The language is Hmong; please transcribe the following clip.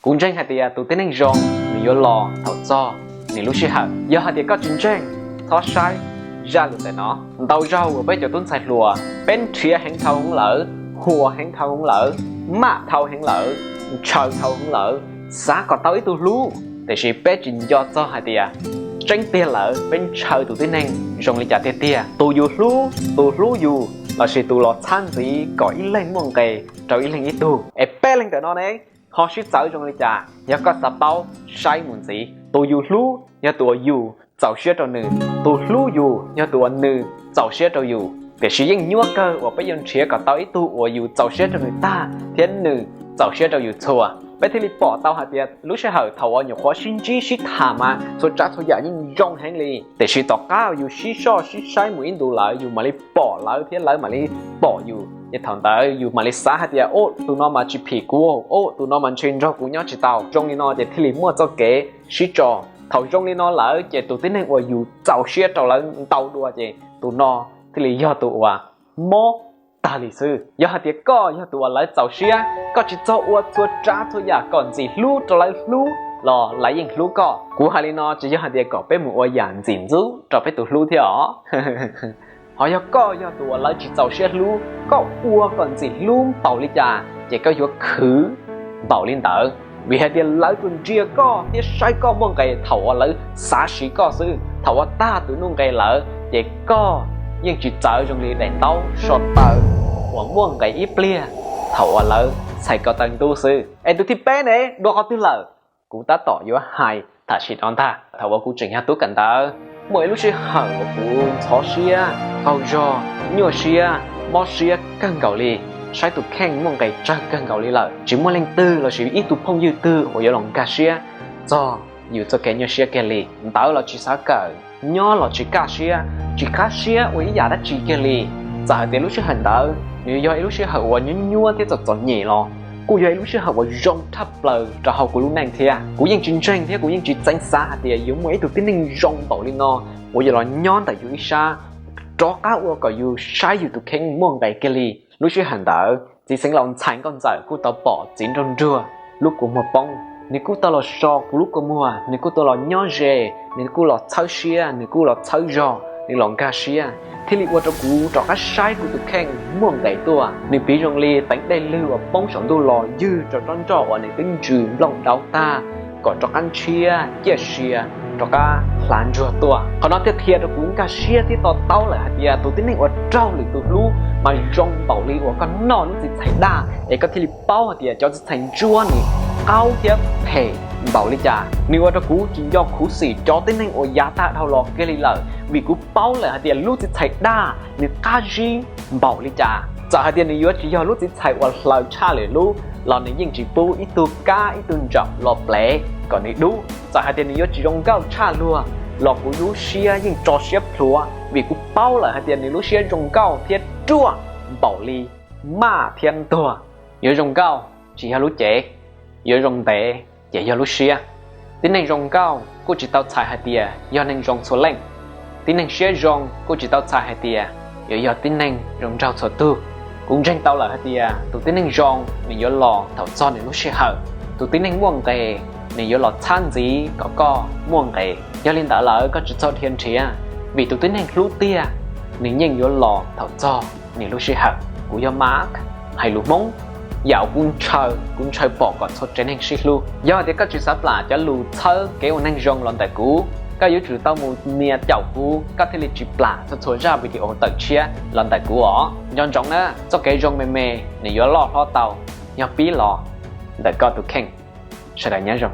Kuv ntseeg hais tias tus tib neeg zoo nws yuav los thaum txog nws lub sij hawm. Yog hais tias koj tsis ntseeg, txhob saib zaj lus ntawm no. Ntau zaug uas peb cov tub ntxhais hluas, peb nrhiav heev dhau heev lawm, huas heev dhau heev lawm, maj dhau heev lawm, ntshaw dhau heev lawm, xav kom tau ib tug hlub, tiam sis peb tsis nco txog hais tias tseeb tiag lawm peb ntshaw tus tib neeg zoo li cas tiag tiag. Tus yus hlub, tus hlub yus, lossis tus los txhab ntxiv kom ib leeg muaj nqis rau ib leeg ib tug, es peb leeg ntawm no ne ho sib txawv zoo li cas? Yog koj xav paub, saib mus ntxiv. Tus yus hlub yog tus uas yus txaus siab rau nws, tus hlub yus yog tus uas nws txaus siab rau yus. Tiam sis yeej nyuaj kawg uas peb yuav nrhiav kom tau ib tug uas yus txaus siab rau nws tag thiab nws txaus siab rau yus txhua. Peb thiaj li pom tau hais tias lub sij hawm thaum uas nyuam qhuav sib ntsib sib tham mas txhua tsav txhua yam yeej zoo heev li, tiam sis tom qab yus sib soj sib saib mus ib ntus lawm, yus mam li pom lawv thiab lawv mam li pom yus, ces thaum ntawd yus mam li xav hais tias, o, tus no mas tsis phim kuv, o, tus no mas ntshe nrog kuv nyob tsis tau. Zoo li no ces thiaj li muaj txoj kev sib tso. Thaum zoo li no lawm ces tus tib neeg uas yus txaus siab rau lawv ntau dua ces tus no thiaj li yog tus uas mob tag li xwb. Yog hais tias koj yog tus uas lawv txaus siab, koj tsis txhob ua txhua tsav txhua yam kom ntxim hlub rau lawv hlub los lawv yeej hlub koj. Kuv hais li no tsis yog hais tias kom peb mus ua yam ntxim ntxub rau peb tus hlub thiab os. Ho yog koj yog tus uas lawv tsis txaus siab hlub, koj ua kom ntxim hlub npaum li cas ces koj yuav khwv npaum li ntawd. Vim hais tias lawv tsuas ntsia koj thiab saib koj muaj nqis thaum uas lawv xav siv koj xwb. Thaum uas tag tus nuj nqis lawm ces koj yeej tsis txawv zoo li daim ntaub so taw uas muaj nqis ib pliag thaum uas lawv txhais ko taw ntub xwb. Es tus thib peb ne, dua qhov twg lawm? Kuv tab tom yuav hais tam sim no ntag. Thaum uas kuv tseem yog tub kawm ntawv, muaj ib lub sij hawm uas kuv ntxhov siab, qaug zog, nyuaj siab, mob siab kawg nkaus li, saib tus kheej muaj nqis tsawg kawg nkaus li lawm, tsis muaj leej twg lossis ib tug phooj ywg twg uas yuav los nkag siab txog yus txoj kev nyuaj siab kiag li. Ntawv los tsis xav kawm, nyob los tsis kaj siab, tsis qab siab ua ib yam dab tsi kiag li. Txawm hais tias lub sij hawm ntawd nws yog ib lub sij hawm uas nyuaj nyuaj thiab txom txom nyem los kuj yog ib lub sij hawm uas zoo tshaj plaws rau hauv kuv lub neej thiab. Kuv yeej tsis ntseeg thiab kuv yeej tsis txeev xav hais tias yuav muaj ib tug tib neeg zoo npaum li no uas yuav los nyob ntawm yus ib sab, rov qab ua kom yus saib yus tus kheej muaj nqis kiag li. Lub sij hawm ntawd txiv xeev laus ntxhais nkauj ntxawm kuj tau pom txiv nraug nruag lub kua muag poob, nws kuj tau los so kuv lub kua muag, nws kuj tau los nyob ze, nws kuj los txhawb siab, nws kuj los txhawb zog, nws los nkag siab, thiaj li ua rau kuv rov qab saib kuv tus kheej muaj nqis tuaj. Nws piv zoo li teev dej lwg uas poob saum ntuj los ywg rau tsob nroj uas nws twb ntsws nplooj dauv tag, kom rov qab ntshiab ciaj sia, rov qab hlav ntsuag tuaj. Qhov no thiaj qhia rau kuv nkag siab thiab to taub lawm hais tias tus tib neeg uas raug lwm tus hlub mas zoo npaum li uas koj noj lub txiv txhais daj es koj thiaj li paub hais tias cov txiv txhais ntsuab nws qaub thiab phem npaum li cas. Nws ua rau kuv tsis nco khuv xim cov tib neeg uas yav tag dhau los kiag li lawm, vim kuv paub lawm hais tias lub txiv txhais daj nws qab zib npaum li cas. Txawm hais tias nws yuav tsis yog lub txiv txhais uas hlaws tshaj lwm lub los nws yeej tsis pub ib tug kab ib tug ntsaum los plev kom nws dub. Txawm hais tias nws yuav tsis zoo nkauj tshaj luag los kuv lub siab yeej tso siab plhuav, vim kuv paub lawm hais tias nws lub siab zoo nkauj thiab ruaj npaum li maj thiab ntuag. Yuav zoo nkauj tsis yog lub cev, yuav zoo ntev ces yog lub siab. Tib neeg zoo nkauj kuj tsis tau txhais hais tias yog neeg zoo txhua leej. Tib neeg siab zoo kuj tsis tau txhais hais tias yuav yog tib neeg zoo nraug txhua tug. Kuv ntseeg tau lawm hais tias tus tib neeg zoo nws yuav los thaum txog nws lub sij hawm. Tus tib neeg muaj nqis nws yuav los txhab ntxiv kom koj muaj nqis. Yog li ntawd lawm koj tsis txhob dhia nrhiav, vim tus tib neeg hlub tiag nws yeej yuav los thaum txog nws lub sij hawm. Kuv yog Mark, hais lus Hmoob, yam kuv ntshaw, kuv ntshaw pom kom txhua tsev neeg sib hlub. Yog hais tias koj tsis xav plam cov lus txhawb kev ua neeg zoo los ntawm kuv, koj yuav tsum tau mus nias caum kuv koj thiaj li tsis plam txhua txhua zaj video tawm tshiab los ntawm kuv os. Nco ntsoov na, txoj kev zoo me me nws yuav loj hlob tau yog pib los ntawm koj tus kheej. Sawv daws nyob zoo.